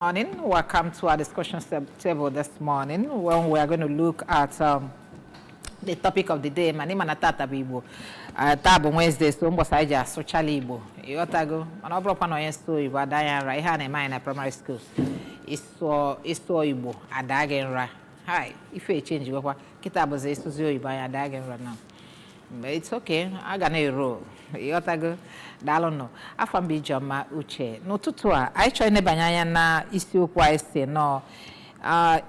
Morning. Welcome to our discussion table this morning when we are going to look at the topic of the day. Mana ịma na tata bụ Igbo. Ah, taa bụ Wednesday, so mbọsị anyị ji asụchala Igbo, ịghọtago? Mana ọ bụrụkwa na onye sụọ Igbo ada ya nra. Ihe a na-eme anyị na primary school, ịsụọ Igbo ada gị nra. Hi, ife echenjigokwa kịta, bụzi ịsụzi oyibo anyị ada gị nra na. But it's okay, a ga na-ero, ịghọtago? Daalụnụ. Afọ mbụ, Ijeọma Uche. N'ụtụtụ a, anyị chọrọ ịnebanye anya na isiokwu anyị si nọ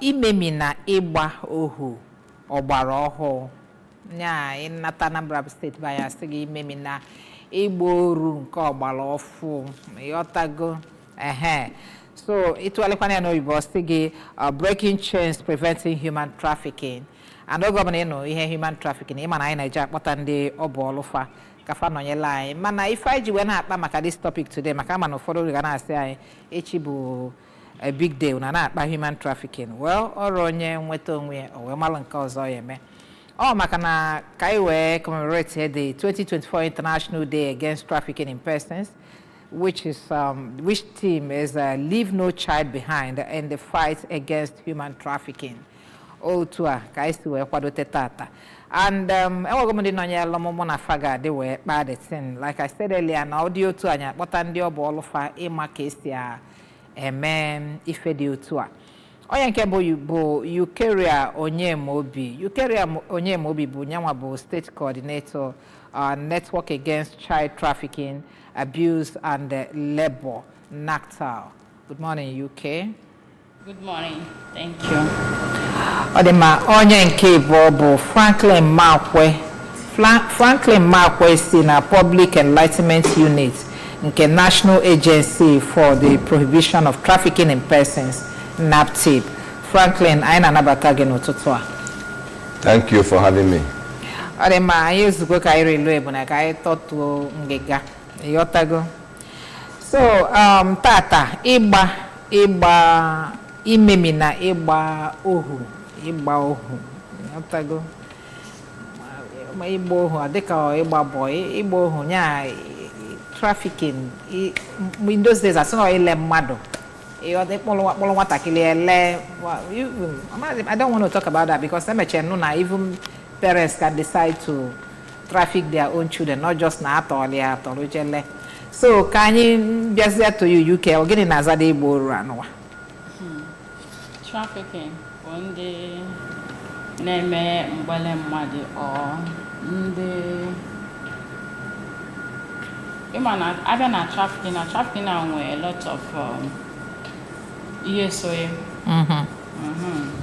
imemi na ịgba ohu ọgbara ọhụụ nya. Ịnata Anambra Steeti bụ anyị asị gị imemi na ịgba oru nke ọgbara ọfụ, ịghọtago? Ehe, so ịtụgharịkwana ya n'oyibo, sị gị breaking chains, preventing human trafficking. And oge ọbụla ịnụ ihe human trafficking, ịma na anyị na-eji akpọta ndị ọbụ ọlụfa ka fa nọnyere anyị. Mana ife anyị ji wee na-akpa maka this topic today, maka ama na ụfọdụ ga na-asị anyị echi bụ a big day na na-akpa human trafficking. Well, ọrụ onye nweta onwe ya, o wee malụ nke ọzọ ya eme. Ọ maka na ka anyị wee commemorate the 2024 International Day Against Trafficking in Persons, which theme is "Leave No Child Behind in the Fight Against Human Trafficking." Otu a ka anyị si wee kwadote tata. And enwego m ndị nọnyere m, mụ na faga dị wee kpaa the thing. Like I said earlier, na ọ dị otu anyị akpọta ndị ọ bụ ọlụfa ịma ka esi eme ife dị otu a. Onye nke bụ Eucharia Onyemobi. Eucharia Onyemobi bụ nyanwa bụ state coordinator, Network Against Child Trafficking, Abuse and Labor, NACTAL. Good morning, UK. Good morning. Thank you. Ọ dị mma. Onye nke ịbụọ bụ Franklin Makwe. Franklin Makwe si na Public Enlightenment Unit nke National Agency for the Prohibition of Trafficking in Persons, NAPTIP. Franklin, anyị na-anabata gị n'ụtụtụ a. Thank you for having me. Ọ dị mma. Anyị ezugbo ka anyị relu ebu na ka anyị tọtuo ngịga, ịghọtago? So tata, ịgba imemi na ịgba ohu, ịgba ohu, ịghọtago? Ma ịgba ohu ọ dịka ịgba bọị, ịgba ohu nya trafficking. In those days, asị na ile mmadụ, ịghọta? Ịkpọrọ nwatakịrị ele. Even, I don't want to talk about that because emechara nụ na even parents can decide to traffic their own children, not just na atọrọ ya atọrọ jele. So ka anyị bịazie to you, UK. Ọ gịnị na-azada ịgba oru anụwa? Trafficking bụ ndị na-eme mgbele mmadụ, ọ ndị ịma na abịa na trafficking, na trafficking na nwee a lot of ihe so ya.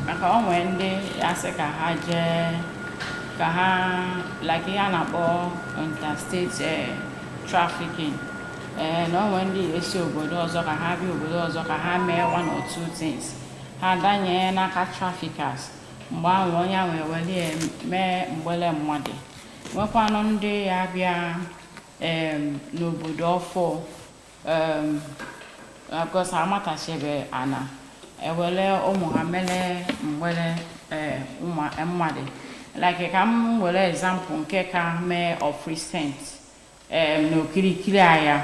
Maka o nwee ndị asị ka ha jee ka ha like ihe a na-akpọ interstate trafficking, ee, na o nwee ndị esi obodo ọzọ ka ha bịa obodo ọzọ ka ha mee one or two things, ha danye n'aka traffickers. Mgbe ahụ onye ahụ eweli mee mgbele mmadụ. Nwekwanụ ndị ya bịa n'obodo ọfụ, because amatachebe ana ewele ụmụ ha mere mgbele ụmụ mmadụ. Like ka m were example nke ka mee of recent, n'okirikiri anya,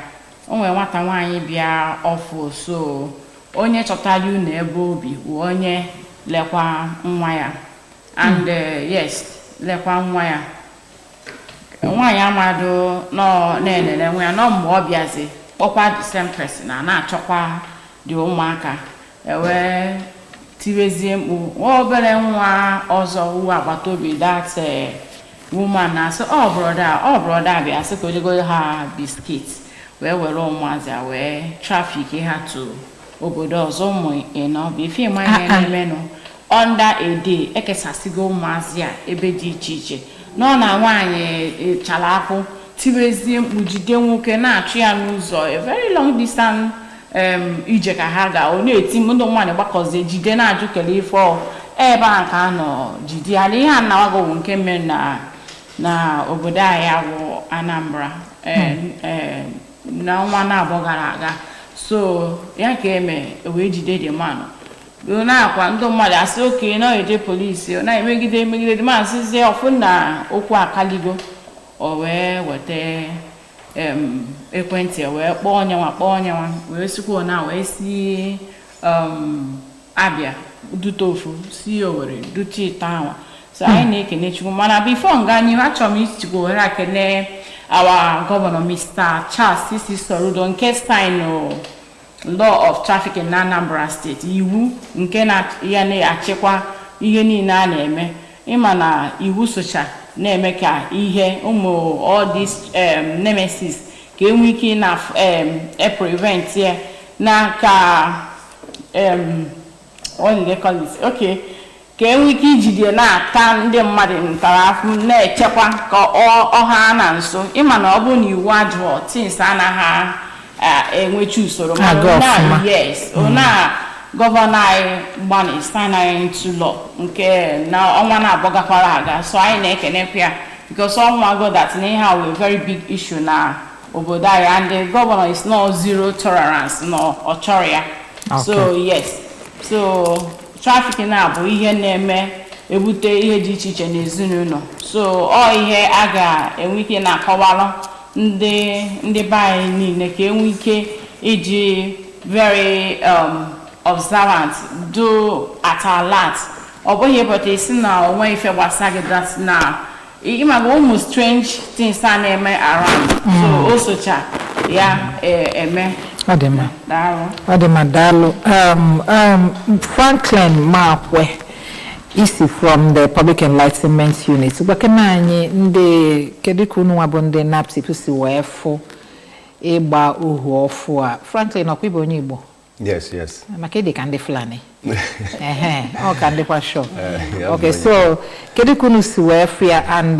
o nwere nwata nwaanyị bịa ọfụ. So onye chọtara unu ebe obi bụ onye lekwa nwa ya and yes, lekwa nwa ya. Nwaanyị amadụ nọ na-enene nwa ya nọ. Mgbe ọ bịazi kpọkwa the same person a na-achọkwa dị ụmụaka, ewee tiwezie mkpu. Nwa obere nwa ọzọ wu agbata obi that woman na-asị ọ brother, ọ brother bịa sị ka o jego ha biscuit, wee were ụmụazị a wee traffic ha to obodo ọzọ. Ụmụ 4 bụ ife ịma ihe na-emenụ. Under a day, ekesasịgo ụmụazị a ebe dị iche iche. Nọ na nwaanyị chara akwụ, tiwezie mkpu, jide nwoke na-achụ ya n'ụzọ, a very long distance ije ka ha ga. Ọ na-eti mkpu, ndị mmadụ gbakọzie jide na-ajụ kele ife ọ ebe a ka a nọ jide ya. Na ihe a na-awago bụ nke mere na obodo anyị bụ Anambra na ọnwa na-abụọ gara aga. So ya ka eme wee jide the man na-akwa. Ndị mmadụ asị oke na eje polisi na-emegide emegide the man, sịzie ọfụ na okwu akaligo. O wee weta ekwentị wee kpọọ onyenwa, kpọọ onyenwa, wee sikwa na wee si Abia dute ofu, si Owerri dute ite ahụ. So anyị na-ekene Chukwu. Mana before nga n'ihu, achọrọ m ijikwa ohere a kene our governor, Mr. Charles C.C. Soludo, nke sign law of trafficking na Anambra State, iwu nke na ya na-achịkwa ihe niile a na-eme. Ịma na iwu socha na-eme ka ihe ụmụ all this nemesis ka enwee ike na prevent ya na ka what do they call it, okay, ka enwee ike ijide na-ata ndị mmadụ ntaramahụhụ, na-echekwa ka ọ ha na nso. Ịma na ọ bụrụ na iwu adịghọ, things anaghị enwecha usoro. Mana Aga ọfụma. Yes, na governor anyị gbani sign anyị into law nke na ọnwa na-abụọ aga. So anyị na-ekenekwa ya because ọnwa go that na ihe a wee very big issue na obodo anyị, and the governor is not zero tolerance, no, ọ chọrọ ya. So yes, so trafficking a bụ ihe na-eme ebute ihe dị iche iche n'ezinụlọ. So ọ ihe a ga-enwe ike na-akọwalụ ndị be anyị niile ka enwe ike iji very observant, do at alert. Ọ bụghị ịpụta isi na onwe ife gbasa gị, that na ịmaga ụmụ strange things a na-eme around. So o socha ya eme. Ọ dị mma. Daalụ. Ọ dị mma, daalụ. Franklin Makwe isi from the Public Enlightenment Unit, gwakena anyị ndị kedu ka unu nwa bụ ndị NAPTIP si wee fụ ịgba ohu ọfụ a. Franklin, ọkwa ịbụ onye Igbo? Yes. Maka ịdị ka ndị Fulani. Ehe, ọ ka ndịkwa sure. Yeah, Okay, bụ so kedu ka unu si wee fụ ya and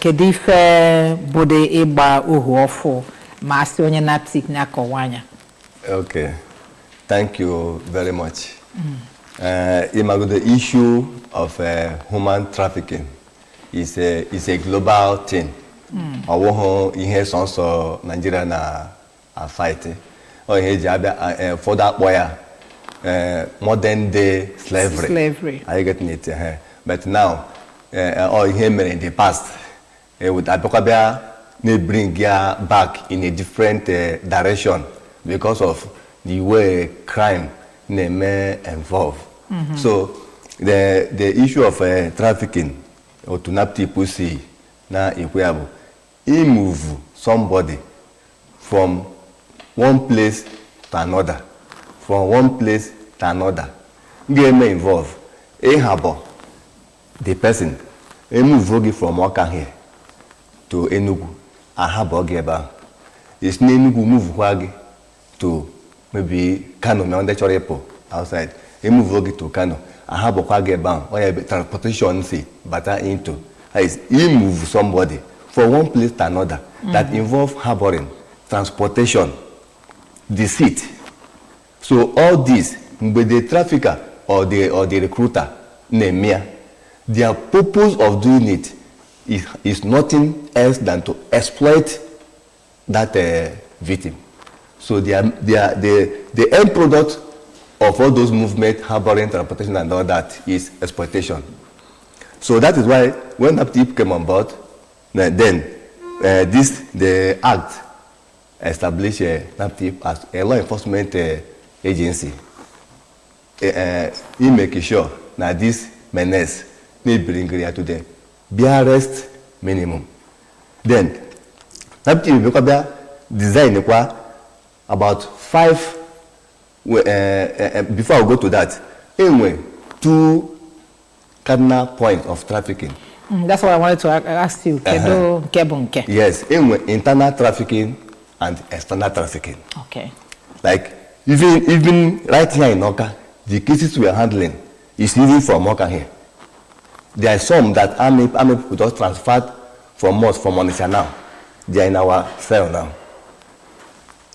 kedu ife bụdị ịgba ohu ọfụ ma a sị onye NAPTIP na-akọwa anya? Okay, thank you very much. Imago, the issue of human trafficking is a global thing. Ọ bụghị ihe sọnsọ Nigeria na-afight. Ọ ihe eji abịa ụfọdụ akpọ ya modern day slavery. Slavery. Are you getting it? But now, ọ ihe mere in the past, with abịakwa bịa na-bring ya back in a different direction because of the way crime na-eme involve. So the issue of trafficking, otu NAPTIP si na-ekwu ya bụ imove somebody from one place to another, from one place to another, ga-eme involve ịhabọ the person. Emove gị from Awka here to Enugu, ahabọ gị ebe ahụ, esi n'Enugu move gị to maybe Kano, ma ndị chọrọ ịpụ outside, emove gị to Kano, ahabọkwa gị ebe ahụ. Ọ ya ebe transportation si bata into. That is, imove somebody from one place to another that involve harboring, transportation, deceit. So all this, mgbe the trafficker or the recruiter na-eme ya, their purpose of doing it is nothing else than to exploit that victim. So the end product of all those movement, harboring, transportation and all that is exploitation. So that is why when NAPTIP came on board, then this the act established NAPTIP as a law enforcement agency. In making sure that this menace may bring ya to the barest minimum. Then NAPTIP bịakwa bịa design kwa about five before I go to that, enwe two cardinal points of trafficking. That's what I wanted to ask you. Kedu nke bụ nke? Yes, enwe internal trafficking and external trafficking. Like even right here in Awka, the cases we are handling is even from Awka here. There are some that army people just transferred from us from Onitsha now. They are in our cell now.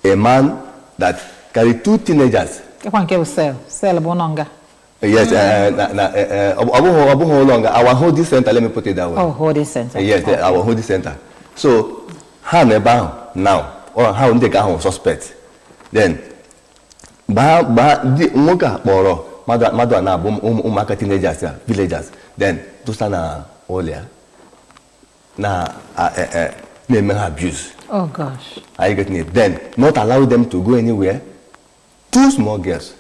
A man that carried two teenagers. Kekwa nke bụ cell? Cell bụ ụlọ nga? Yes, na ọ bụghị ụlọ nga, our holding center, let me put it that way. Oh, holding center. Yes, our holding center. So ha nọ ebe ahụ now, ọ ha ndị ka ahụ suspect. Then gbaa ndị nwoke a kpọrọ mmadụ a na-abụ ụmụaka teenagers ya, villagers, then dosa na ụlọ ya na na-eme ha abuse. Oh gosh. Are you getting it? Then not allow them to go anywhere. Two small girls.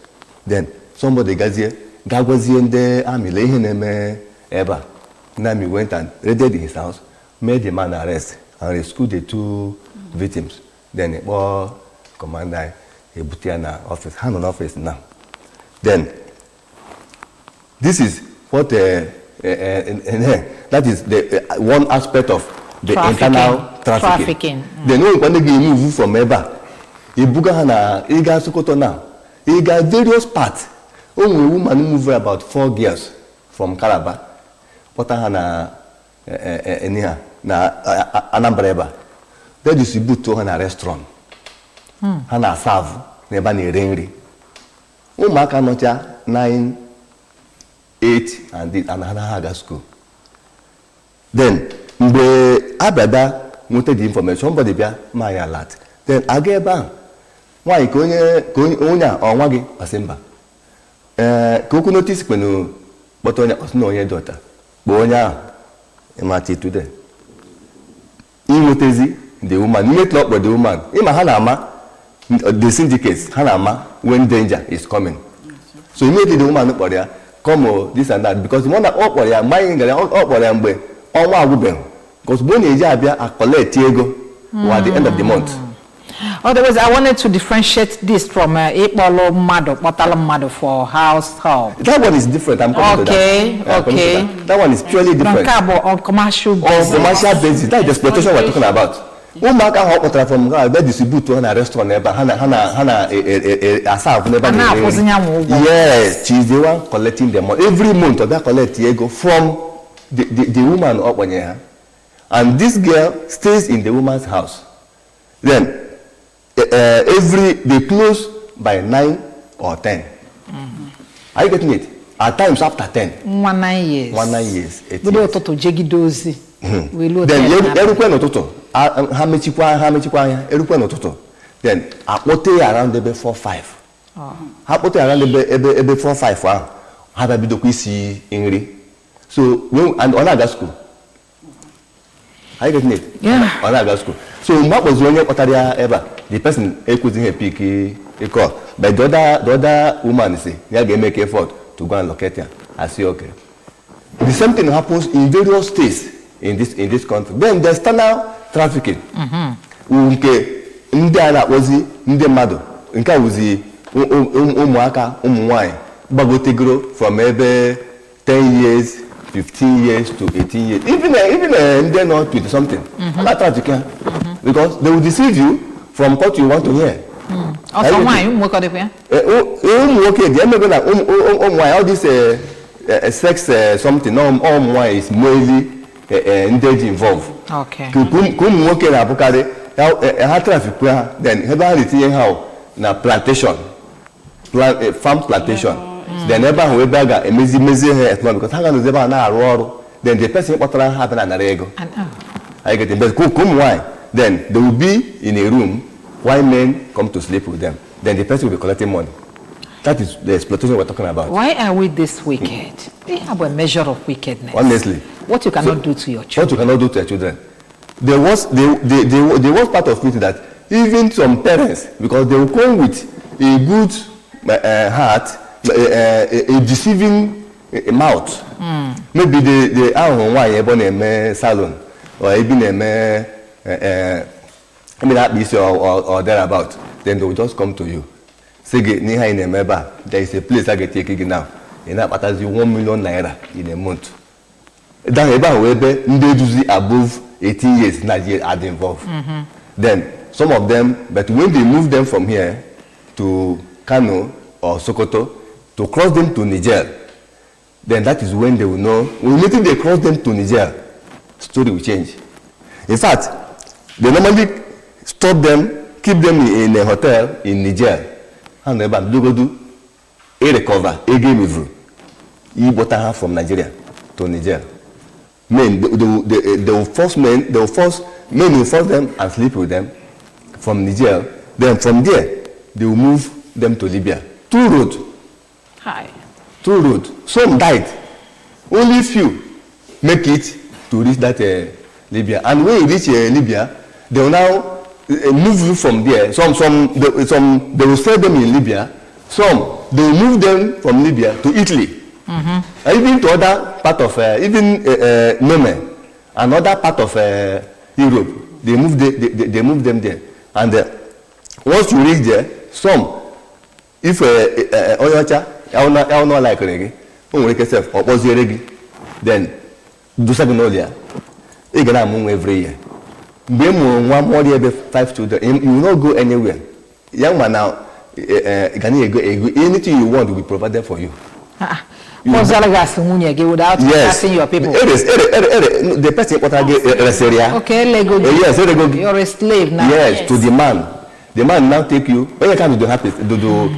Then somebody gazie ga gwazie ndị army, lee ihe na-eme ebe a. Ndị army went and raided his house, made the man arrest and rescued the two victims. Then kpọọ commander anyị, ebute ya na office. Ha nọ n'office now. Then this is what that is the one aspect of the Trafficking. internal trafficking. Trafficking. Then o nwekwa ndị ga-emove from ebe a, ebuga ha na ịga Sokoto now, ịga various parts. O nwere woman move about four girls from Calabar, kpọta ha na ha na Anambra ebe a, they distribute ha na restaurant ha na-aserve n'ebe a na-ere nri. Ụmụaka nọcha 9, 8 and this, and ha aga school. Then mgbe abịada nweta the information, somebody bịa ma ya alert, then aga ebe ahụ, nwaanyị ka onye ka onye a ọnwa gị ọsị mba, ee, ka okwu notice kwenu kpọta onye, ọsị na onye dị ọta, kpọọ onye ahụ. Ịma today inwetezi the woman, immediately ọ kpọ the woman, ịma ha na-ama the syndicates, ha na-ama when danger is coming. So immediately the woman kpọrọ ya, come o, this and that, because mụ na ọ kpọrọ ya mgbe anyị gara, ọ kpọrọ ya mgbe ọnwa agwụbeghị, because mgbe ọ na-eji abịa a-collect ego wa at the end of the month. Otherwise, I wanted to differentiate this from ịkpọlụ mmadụ, kpọtalụ mmadụ for house help. That one is different. I'm coming to that. Yeah, I'm coming to that. That one is purely Na different. nke a bụ on commercial On basis. commercial basis. That is the exploitation we're talking about. Ụmụaka ahụ ọ kpọtara from Ghana bịa distribute ha na restaurant ebe a, ha na aserve n'ebe a A na-ere nri. na-akwụzi ya nwa ụgwọ. Yes, she is the one collecting the money every month. Ọ bịa collect ego from the woman ọ kpọnyere ha, and this girl stays in the woman's house. Then every they close by 9 or 10. Are you getting it? At times after 10. Nwa 9 years. Nwa 9 years, 8 Bido years. ụtụtụ jegide ozi. Wee luo Then 10 n'abalị. erukwe n'ụtụtụ, ha mechikwa anya, erukwe n'ụtụtụ, then akpọte ya around ebe 4 5. Ha kpọte ya around ebe 4 5 ahụ, ha bịa bidokwa isi nri. So when and ọ na-aga school. Are you getting it? Yeah. Ọ na-aga school. So mgbe a kpọziri onye kpọtara ya ebe a, the person ekwuzighị pick a call, but the other woman say ya ga-emeke effort to go and locate ya. I say okay. The same thing happens in various states in this country. Then the external trafficking, nke ndị a na-akpọzi ndị mmadụ, nke a wụzi ụmụaka ụmụ nwanyị gbagotegoro from ebe 10 years, 15 years to 18 years, even ndị nọ 20 something, a na-traffic ha, because they will deceive you from what you want to hear. Ọsọ nwaanyị, ụmụ nwoke ọ dịkwa ya? Ụmụ nwoke dị emego na ụmụ nwanyị, all this sex something, ụmụ nwanyị is mainly ndị dị involve. Ka ụmụ nwoke na-abụkarị ha traffic ha, then ebe ha na-etinye ha na plantation, farm plantation. Then ebe ahụ ebe a ga-emezi mezie ha economic, because ha ga-anọzi ebe a na-arụ ọrụ. Then the person kpọtara ha abịa na-anara ego. And I get it. But ka ụmụ nwanyị, then they will be in a room while men come to sleep with them. Then the person will be collecting money. That is the exploitation we're talking about. Why are we this wicked? We have a measure of wickedness. Honestly. What you cannot do to your children. What you cannot do to your children. The worst, the worst part of it is that even some parents, because they will come with a good heart, a deceiving mouth. Maybe they ahụrụ nwaanyị ebe ọ na-eme salon or ebe na-eme ebe na-akpa isi or thereabout, then they will just come to you. Sị gị n'ihe anyị na-eme ebe a, there is a place a ga-etake gị now. Ị na-akpatazi 1 million naira in a month. That ebe ahụ ebe ndị eduzi above 18 years na are involved. Then some of them, but when they move them from here to Kano or Sokoto to cross them to Niger, then that is when they will know. Immediately they cross them to Niger, story will change. In fact, they normally stop them, keep them in a hotel in Niger. Ha nọ ebe a bidogodu ịrecover ego emevuru ịgbọta ha from Nigeria to Niger. Men, they will force men, they will force men will force them and sleep with them from Niger. Then from there, they will move them to Libya. Two road, Hi. two road. Some died. Only few make it to reach that Libya. And when you reach Libya, they will now move you from there. Some they will sell them in Libya. Some, they move them from Libya to Italy. And even to other part of, even Nome, and other part of Europe. They move them there. And once you reach there, some, if onye ọcha ya ọ likere gị, o nwere ike sef ọ kpọziere gị, then dosa gị n'ụlọ ya. Ị ga na-amụ nwa every year. Mgbe ị mụrụ nwa, mụọ ebe five children, you will not go anywhere. Ya nwa na ga na-ego ego, anything you want will be provided for you. Kpọziara gị asị nwunye gị without asking your people. Ere, the person kpọtara gị resịrị ya. Okay, elego gị. Yes, erego gị. You're a slave now. Yes, to the man. The man now take you. Onye ka do happy do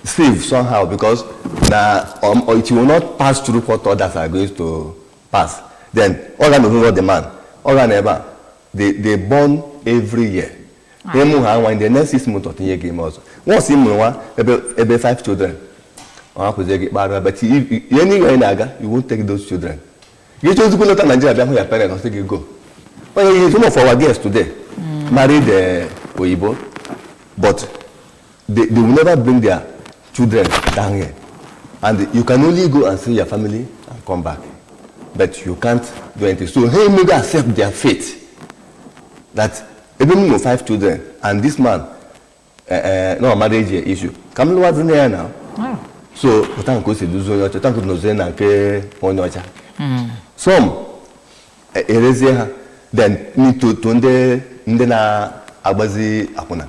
save somehow, because na or it will not pass through what others are going to pass. Then ọ ga na the man. Ọ ga na ebe a. They born every year. Ịmụ ha nwa, in the next 6 months ọ tinye gị ime ọzọ. Once ị mụrụ nwa ebe five children, ọ hapụzie gị kpara. But ihe niile ị na-aga, you won't take those children. Gị chọzikwa lọta Nigeria bịa hụ ya parents, ọ sị gị go. Onye ihe, some of our girls today married oyibo, but they will never bring their children down here, and you can only go and see your family and come back, but you can't do anything. So ha emego accept their fate that ebe m nwere five children and this man no marriage issue, ka m lụwazi ya na. So pụta nke o si duzie onye ọcha, ụta nke nozie na nke onye ọcha. Some erezie ha then to ndị na-agbazi akwụna,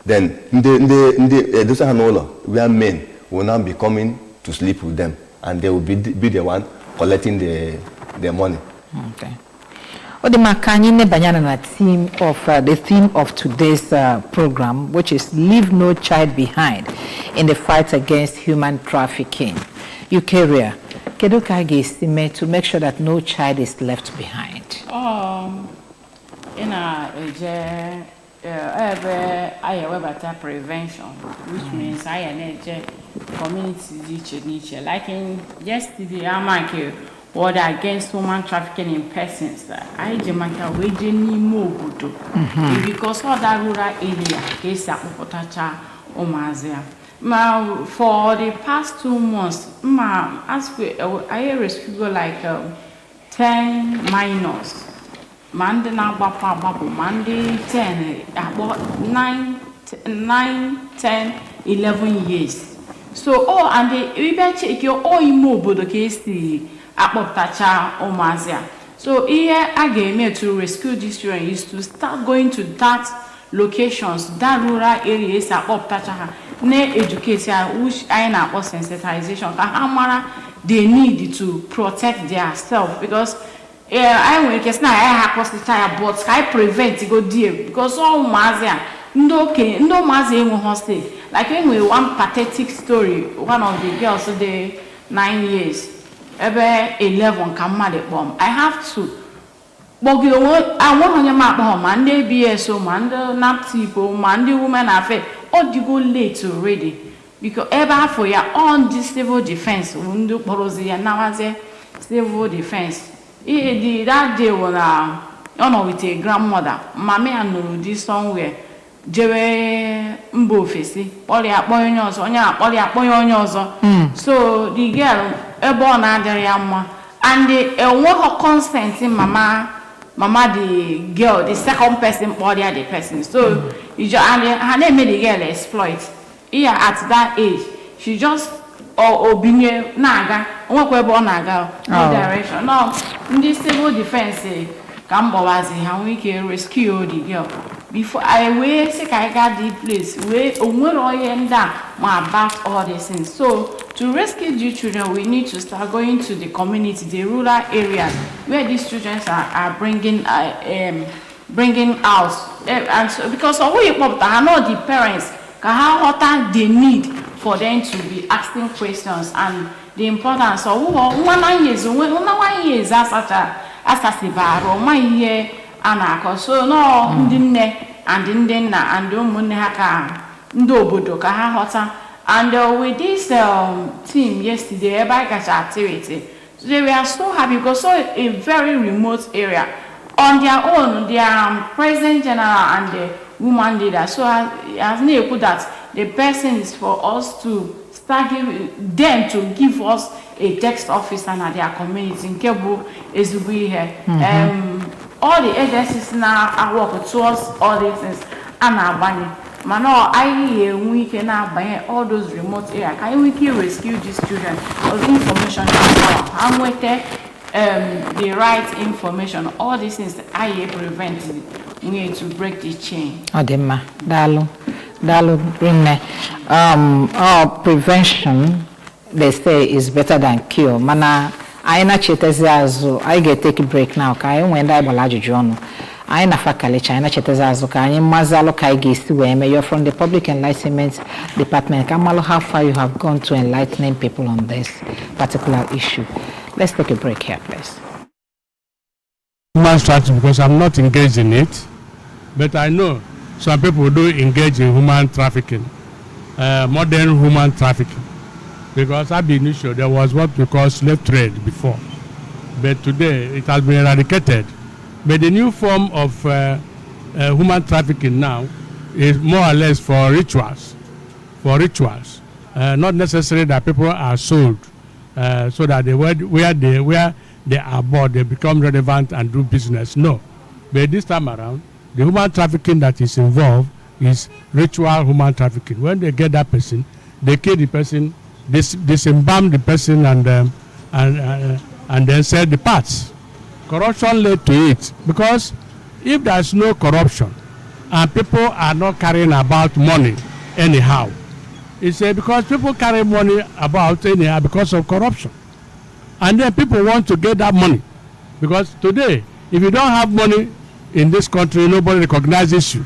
then ndị edosa ha n'ụlọ where men will now be coming to sleep with them, and they will be the one collecting the money. Okay. Ọ dị mma, ka anyị nebanye anya na theme of the theme of today's program, which is "Leave No Child Behind in the Fight Against Human Trafficking." Eucharia, kedu ka a ga-esi mee to make sure that no child is left behind? Ị na-eje ebe anyị ewebata prevention, which means anyị na-eje community dị iche n'iche. Like in yesterday, ama nke World Against Human Trafficking in Persons, anyị ji maka wee jee n'ime obodo, because ọ da rural area ka esi akpọpụtacha ụmụazị ya. Ma for the past 2 months, ma as we anyị rescue like 10 minors, ma ndị na-agbapụ agbapụ, ma ndị 10 akpọ 9, 9, 10, 11 years. So oh, and ịbịa cheki ọ ime obodo ka esi akpọpụtacha ụmụazị a. So ihe a ga-eme to rescue these children is to start going to that locations, that rural area esi akpọpụtacha ha, na-educate ha, which anyị na-akpọ sensitization, ka ha mara the need to protect their self, because anyị nwere ike sị na anyị ha akwụsịcha ya, but ka anyị prevent go die, because ọ ụmụazị a, ndị okenye, ndị ụmụazị enweghị say. Like enwere one pathetic story, one of the girls dị 9 years, ebe 11 ka mmadụ kpọọ m. I have to kpọgide onwe, anweghị onye m akpọghọ, ma ndị ABS o, ma ndị NAPTIP o, ma ndị Women Affairs. Ọ dịgo late already, because ebe afọ ya ọ ndị civil defense bụ ndị kpọrọzi ya nawazie civil defense. Ihe dị that day wụ na ọ nọ with a grandmother. Mama ya nụrụ di somewhere, jewe mba ofesi, kpọrọ ya kpọọ onye ọzọ, onye a kpọrọ ya kpọọ onye ọzọ. So the girl, ebe ọ na-adịrị ya mma, and enweghị consent mama the girl, the second person kpọrọ ya, the person. So you just, and ha na-eme the girl exploit iya. At that age, she just obinye na-aga, onwekwa ebe ọ na-aga, no direction. No, ndị civil defense ka m gbawazi ha nwee ike rescue the girl before anyị wee sị ka anyị gaa the place wee onwere onye ndị a ma about all these things. So to rescue the children, we need to start going to the community, the rural areas where these children are bringing out. And so, because ọ bụghị kpọpụta ha, not the parents, ka ha ghọta the need for them to be asking questions and the importance. Ọwụghọ nwa 9 years, onwe nwa 1 years asacha asasiba arụ, ọ maghị ihe a na-akọ. So nọọ ndị nne and ndị nna and ụmụnne ha, ka ndị obodo ka ha ghọta. And with this team yesterday, ebe anyị gacha activity, so they were so happy because so a very remote area on their own, their president general and the woman leader, so as na-ekwu that the person is for us to start Start giving them to give us a desk officer na their community, nke bụ ezigbo ihe. All the agencies na-work towards all these things a na-agbanye, mana anyị ga-enwe ike na-abanye all those remote area ka anyị nwee ike rescue these children, because information is power. Ha nweta the right information, all these things anyị prevent nwunye to break the chain. Ọ dị mma, daalụ, daalụ rinne. Prevention, they say, is better than cure, mana anyị na-chetezi azụ. Anyị ga-etake break now ka anyị nwee ndị anyị gbara ajụjụ ọnụ anyị na fakalicha. Anyị na-chetezi azụ ka anyị mazalụ ka anyị ga-esi wee mee. You're from the Public Enlightenment Department, ka malụ how far you have gone to enlightening people on this particular issue. Let's take a break here, please. Human trafficking, because I'm not engaged in it, but I know some people do engage in human trafficking, modern human trafficking. Because ab initio, there was what we call slave trade before, but today it has been eradicated. But the new form of human trafficking now is more or less for rituals, for rituals. Not necessarily that people are sold so that they where they are bought, they become relevant and do business. No. But this time around, the human trafficking that is involved is ritual human trafficking. When they get that person, they kill the person, disembalm the person, and then sell the parts. Corruption led to it, because if there's no corruption and people are not carrying about money anyhow, it's because people carry money about anyhow because of corruption. And then people want to get that money, because today, if you don't have money in this country, nobody recognizes you.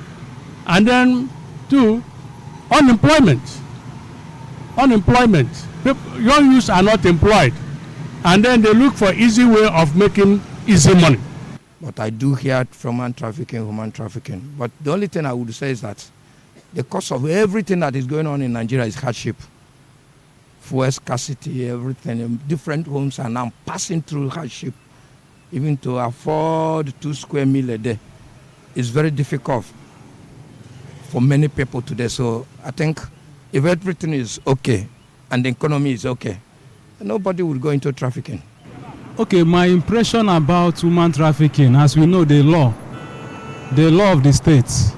And then, two, unemployment. Unemployment. People, young youths are not employed. And then they look for easy way of making easy money. But I do hear human trafficking, human trafficking. But the only thing I would say is that the cause of everything that is going on in Nigeria is hardship. Fuel scarcity, everything. Different homes are now passing through hardship. Even to afford 2 square meal a day is very difficult for many people today. So I think if everything is okay and the economy is okay, nobody will go into trafficking. Okay, my impression about human trafficking, as we know, the law of the states,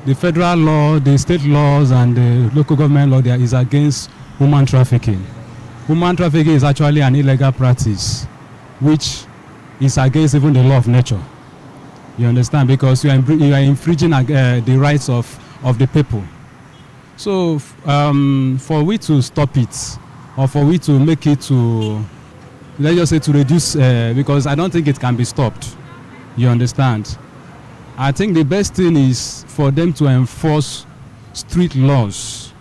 the federal law, the state laws, and the local government law there is against human trafficking. Human trafficking is actually an illegal practice, which is against even the law of nature. You understand? Because you are infringing the rights of the people. So, for we to stop it, or for we to make it to, let's just say to reduce, because I don't think it can be stopped. You understand? I think the best thing is for them to enforce street laws.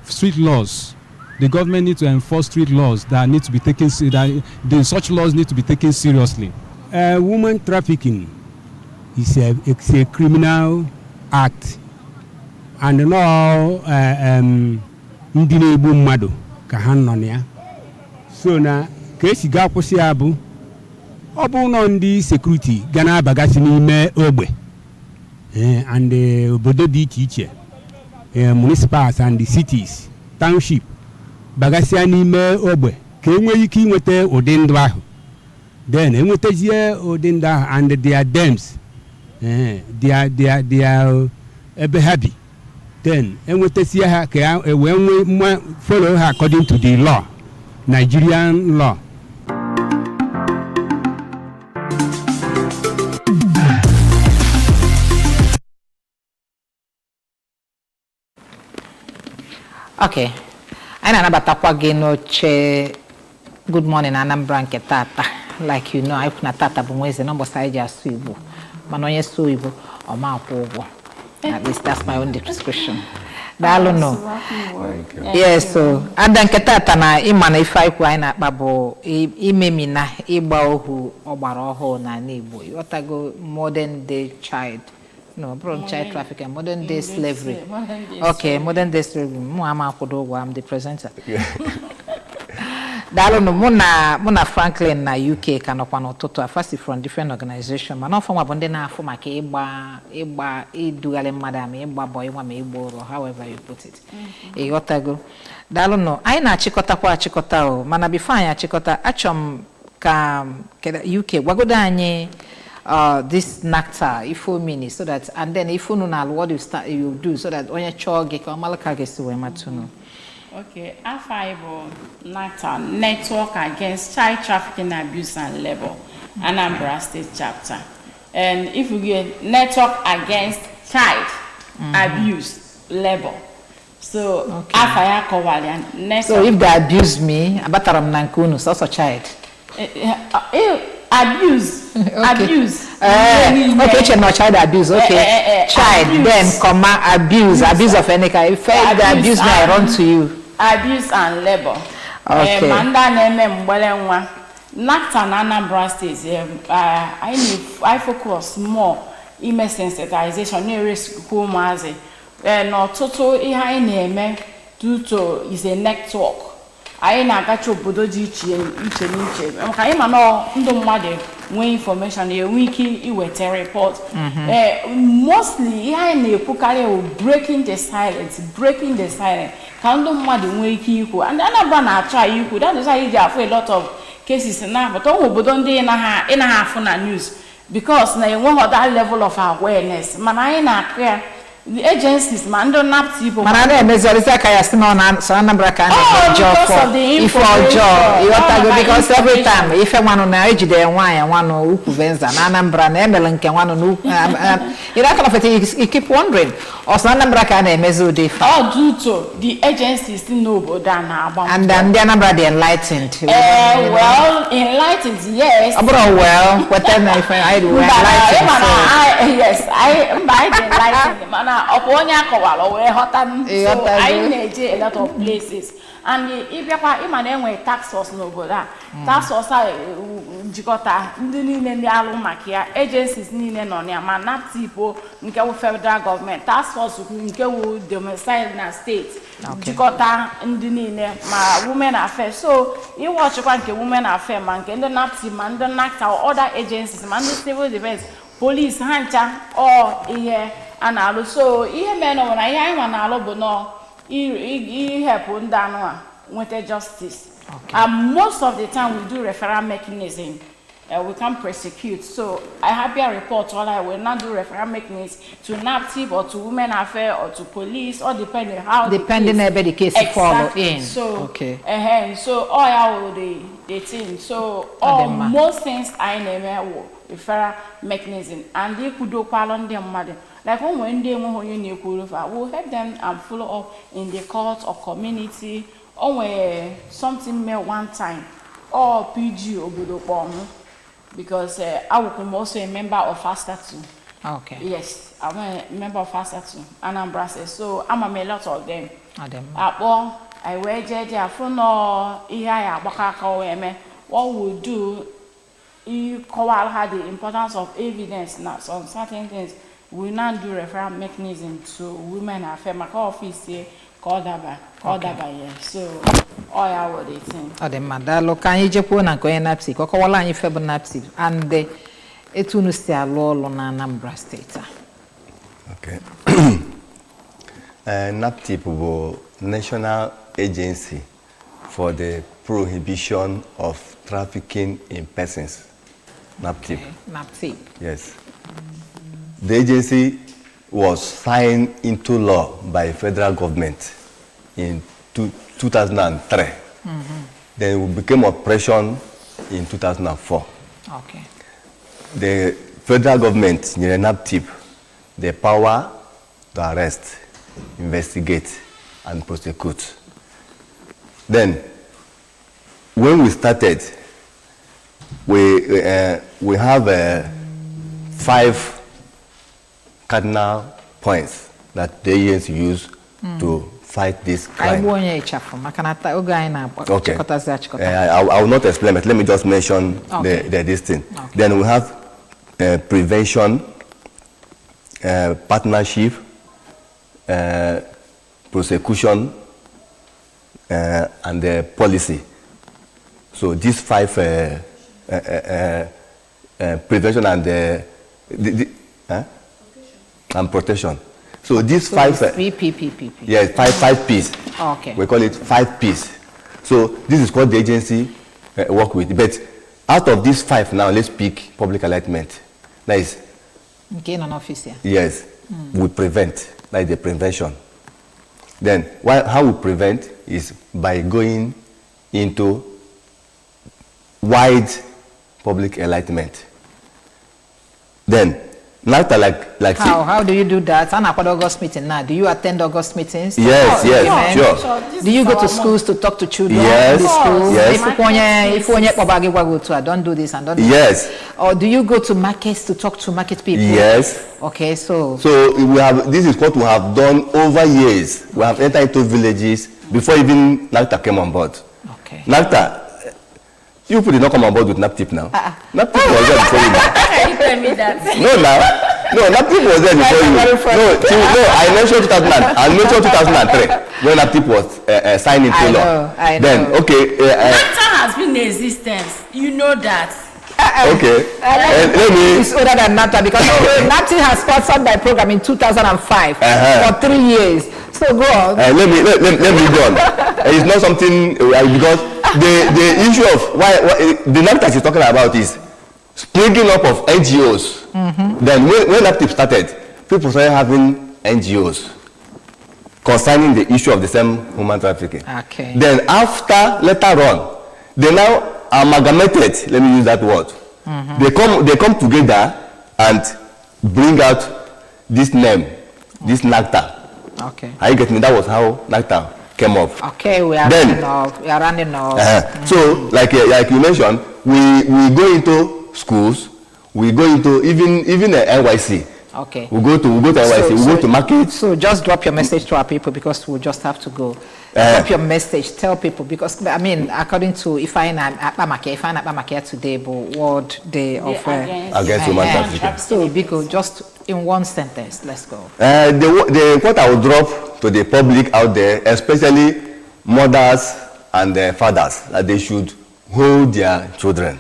Street laws. The government need to enforce street laws that need to be taken, that such laws need to be taken seriously. Woman trafficking is a criminal act, and no ndị na-egbu mmadụ ka ha nọ na ya. So na ka esi ga akwụsị ya bụ ọ bụ nọ ndị security ga na-abagasị n'ime ogbe and obodo dị iche iche, municipals and the cities, township, bagasịa n'ime ogbe ka e nwee ike inweta ụdị ndụ ahụ. Then enwetazie ụdị ndụ ahụ and their dens, their ebe ha bi, then enwetasie ha ka ya wee nwee follow ha according to the law, Nigerian law. Okay, anyị na-anabatakwa gị n'oche Good Morning Anambra nke tata. Like you know, anyị kwu na tata bụ Wednesday, n'ụbọchị anyị ji asụ Igbo, mana onye sụọ Igbo ọ ma akwụ ụgwọ. At least that's my own description. Daalụ nụ. Thank you. Yes, so ada nke tata na ịma na ife anyị kwu anyị na-akpa bụ imemina ịgba ohu ọgbara ọhụụ n'ala Igbo. Ịghọtago? Modern day child, no, ọ bụrụ child trafficking, modern day slavery. Modern day. Okay, modern day slavery. Mụ ama akwụdo ụgwọ, I'm the presenter. Daalụnụ. Mụ na Franklin na UK ka nọkwa n'ụtụtụ a, fasi from different organization, mana ọfọnwa bụ ndị na-afụ maka ịgba idugharị mmadụ ama, ịgba bọ ịnwa ma ịgba ụrọ, however you put it, ịghọtago. Daalụnụ. Anyị na-achịkọtakwa achịkọta o, mana before anyị achịkọta, achọ m ka UK gwagodo anyị this NACTAL, ife omini, so that, and then ife unu na-alụ, what you start, you do, so that onye chọọ gị ka ọ malụ ka ga-esi wee mata unu. Okay, afa anyị bụ NACTAL, Network Against Child Trafficking, Abuse and Labor, Anambra State Chapter. And if you get Network Against Child Abuse Labor. So afa ya kọwara ya, network. So if they abuse me, abatara m na nke unu sọsọ child? Abuse. Abuse. Eh, okay, eche na child abuse, okay. Child, abuse. Then comma, abuse, abuse of any kind. If they abuse me, I run to you. Abuse and labor. Ma ndị a na-eme mgbele nwa. NACTAL na Anambra State, anyị focus more ime sensitization, na-eresikwa ụmụazị. N'ọtụtụ ihe anyị na-eme, due to is a network, anyị na-agacha obodo dị iche iche n'iche, maka anyị ma na ndụ mmadụ nwee information, enwe ike iweta report. Mostly ihe anyị na-ekwukarị bụ breaking the silence, breaking the silence, ka ndụ mmadụ nwee ike ikwu. And Anambra na-achọ anyị ikwu. That is why ji afụ a lot of cases na-apụta ụmụ obodo ndị ị naghị afụ na news, because na enweghị that level of awareness. Mana anyị na-akụ ya, the agencies, ma ndị NAPTIP. Mana a na-emezigharịsị aka ya sị na ọ na sọ Anambra ka a na-eme Oh, because of the ife ọjọọ, ịghọtago? Oh, Because every information. time ife nwanụ na ejide nwaanyị nwanụ ukwu venza na Anambra na emere nke nwanụ na ukwu, you know, kind of thing, you keep wondering, ọ sọ Anambra ka a na-emezi ụdị ife? All due to the agencies dị n'obodo a na-agba mbọ. And ndị Anambra dị enlightened. Well, enlightened, yes. Ọ bụrụ, well, kweta na ife anyị dị Mba, na- enlightened. ịma na So yes, mba, anyị dị enlightened, mana ọkwa onye akọwara wee ghọta m. So Ịghọtago. anyị na-eje a lot of places, and ịbịakwa, ịma na enwere task force n'obodo a. Task force a jikọta ndị niile ndị alụ maka ya, agencies niile nọ na ya, ma NAPTIP o, nke wụ federal gọọmenti task force kwu, nke wụ domicile na steeti, jikọta ndị niile, ma women affairs. So iwe ọchịkwa nke women affairs, ma nke ndị NAPTIP, ma ndị NACTA, other agencies, ma ndị civil defense, police, ha ncha, ọ ihe a na-alụ. So ihe mere na nwere ihe anyị nwa na-alụ bụ nọ ihepụ ndị anụ a nweta justice. And most of the time we do referral mechanism. We can prosecute. So I have your report, all I will not do referral mechanism to NAPTIP or to Women Affairs or to police, or depending how the Depending case- ebe the case fall Exactly. in. So so all ya wụ the thing. So Ọ dị all mma. most things anyị na-eme wụ referral mechanism and ikwudokwalụ ndị mmadụ, like o nwere ndị enweghị onye na-ekwuru fa, we will help them and follow up in the court or community. O nwere something mee one time, all PG obodo kpọọ mụ, because awụkwu m also a member of ASATU. Yes, I'm a member of ASATU Anambra State, so ama m a lot of them. Ọ dị mma. Akpọ anyị wee jee dị afụ nọọ ihe anyị agbakọ aka wee mee. What we do, ịkọwara ha the importance of evidence na some certain things. We now do referral mechanism to Women Affairs, maka ọfịs ka ọ daba ya. So ọ ya wụ the thing. Ọ dị mma, daalụ. Ka anyị jekwuo na nke onye NAPTIP ka ọ kọwara anyị ife bụ NAPTIP and etu unu si alụ ọlụ na Anambra Steeti a. Okay. NAPTIP bụ National Agency for the Prohibition of Trafficking in Persons. NAPTIP. NAPTIP. Yes. The agency was signed into law by federal government in 2003. Then it became operation in 2004. The federal government nyere NAPTIP the power to arrest, investigate, and prosecute. Then, when we started, we have five cardinal points that the agency use to fight this Ka anyị crime. gbuo onye ịchafụ, maka na oge anyị na-achịkọtazi achịkọta. I will not explain, but let me just mention this thing. Then we have prevention, partnership, prosecution, and the policy. So these five prevention and huh? And protection. So these So five it's PPPPP. yes, five P's. Okay. We call it five P's. So this is what the agency work with. But out of these five now, let's pick public enlightenment. That is, Nke nọ n'ọfịs ya. yes, we prevent. That is the prevention. Then how we prevent is by going into wide public enlightenment. Then, not like How do you do that? A na-akwado August meeting now. Do you attend August meetings? Yes, Oh, yes, women. sure. Sure, this Do you is go to our schools to talk to children? Yes, In the schools? yes. If onye kpọba gị gwa gị otu a, don't do this and don't do Yes. that. Or do you go to markets to talk to market people? Yes. Okay, so. So we have, this is what we have done over years. We have entered into villages before even NACTA came on board. Okay. NACTA, you people did not come on board with NAPTIP now. NAPTIP was there before you now. How can you tell me that? No, now. No, NAPTIP was there before you. Very funny. No, I mentioned 2000. I mentioned 2003 when NAPTIP was signed into I law. know, I know. Then, okay, NACTA has been in existence. You know that. okay. Let me. It's older than NAPTA because NAPTIP has sponsored my program in 2005 Uh-huh. for 3 years. So go on. Let me let, let, let me go on. It's not something because the issue of why the NAPTA is talking about is springing up of NGOs. Then when NAPTIP started, people started having NGOs concerning the issue of the same human trafficking. Okay. Then after, later on, they now amalgamated, let me use that word. They come together and bring out this name, this NACTA. Okay. Are you getting me? That was how NACTA came up. Okay, we are Then- running off. We are running off. So, like you mentioned, we go into schools, we go into even the NYC. Okay. We go to NYC, we go to markets. So just drop your message to our people because we'll just have to go. Drop your message, tell people because I mean, according to Ifeanyi Akpamake today, but World Day of Against human trafficking. So Biko, just in one sentence, let's go. What I would drop to the public out there, especially mothers and fathers, that they should hold their children.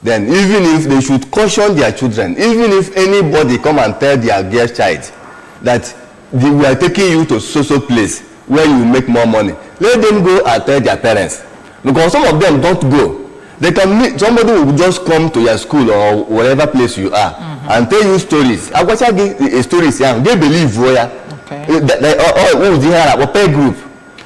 Then even if they should caution their children, even if anybody come and tell their girl child that we are taking you to so-so place where you make more money, let them go and tell their parents. Because some of them don't go. They can meet, somebody will just come to your school or whatever place you are and tell you stories. Agwacha gị stories ya, they believe ya. Okay. What peer group.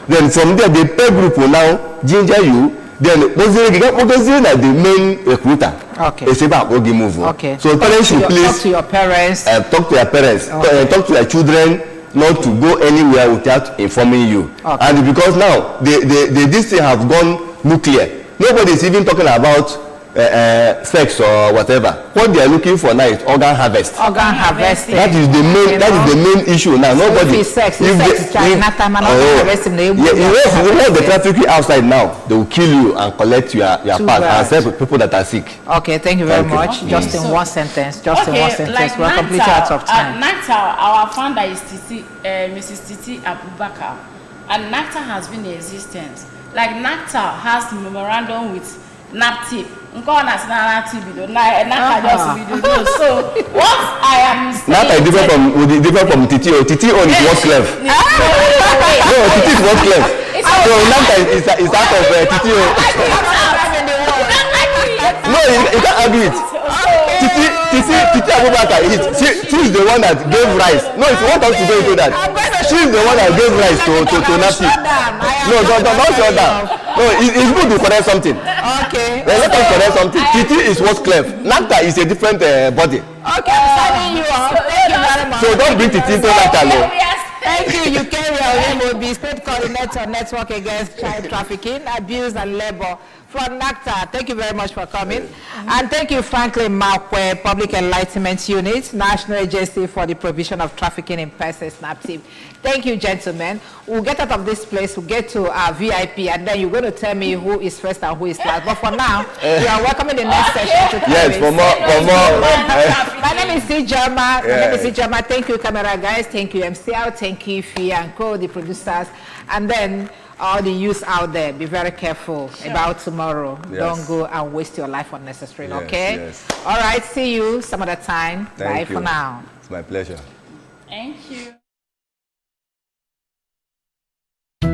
Then from there, the peer group will now ginger you. Then kpọgozie na the main recruiter. Okay. Esebe akpọ gị move. Okay. So parents should please talk to your parents. Talk to your parents. Okay. Talk to your children not to go anywhere without informing you. Okay. And because now this thing have gone nuclear. Nobody is even talking about sex or whatever. What they are looking for now is organ harvest. Organ harvesting. That is the main. That is the main issue now. Nobody. If it's sex, it's sex. Harvesting, they Yeah, you know the trafficking outside now. They will kill you and collect your parts and sell people that are sick. Okay, thank you very much. Thank you. Just in one sentence. Just in one sentence. Like we are completely out of time. NACTA, our founder is Titi, Mrs. Titi Abubakar, and NACTA has been in existence. Like NACTA has memorandum with NAPTIP. So what I am saying, NACTA is different from TTO. TTO is what clef. No, TTO is what clef. So NACTA is out of TTO. No, you can't argue it. Titi Abubakar, she is the one that gave rise. No, if you want us to go into that, she is the one that gave rise to NAPTIP. No, don't shut down. No, it's good to correct something. Okay. Let us correct something. Titi is what clef. NACTA is a different body. Okay, I'm signing you up. Thank you very much. So don't bring Titi into NACTA, no. Thank you, Eucharia Oyemobi, State Coordinator, Network Against Child Trafficking, Abuse and Labor from NACTA. Thank you very much for coming. And thank you, Franklin Makwe, Public Enlightenment Unit, National Agency for the Provision of Trafficking in Persons, NAPTIP. Thank you, gentlemen. We'll get out of this place, we'll get to our VIP, and then you're going to tell me who is first and who is last. But for now, we are welcoming the next session to Yes, for more. My name is Ijoma. My name is Ijoma. Thank you, camera guys. Thank you, MCL. Thank you, Fia and Co, the producers. And then All the youths out there, be very careful about tomorrow. Yes. Don't go and waste your life unnecessarily, Yes, okay? yes. All right, see you some other time. Thank Bye you. for now. It's my pleasure. Thank you.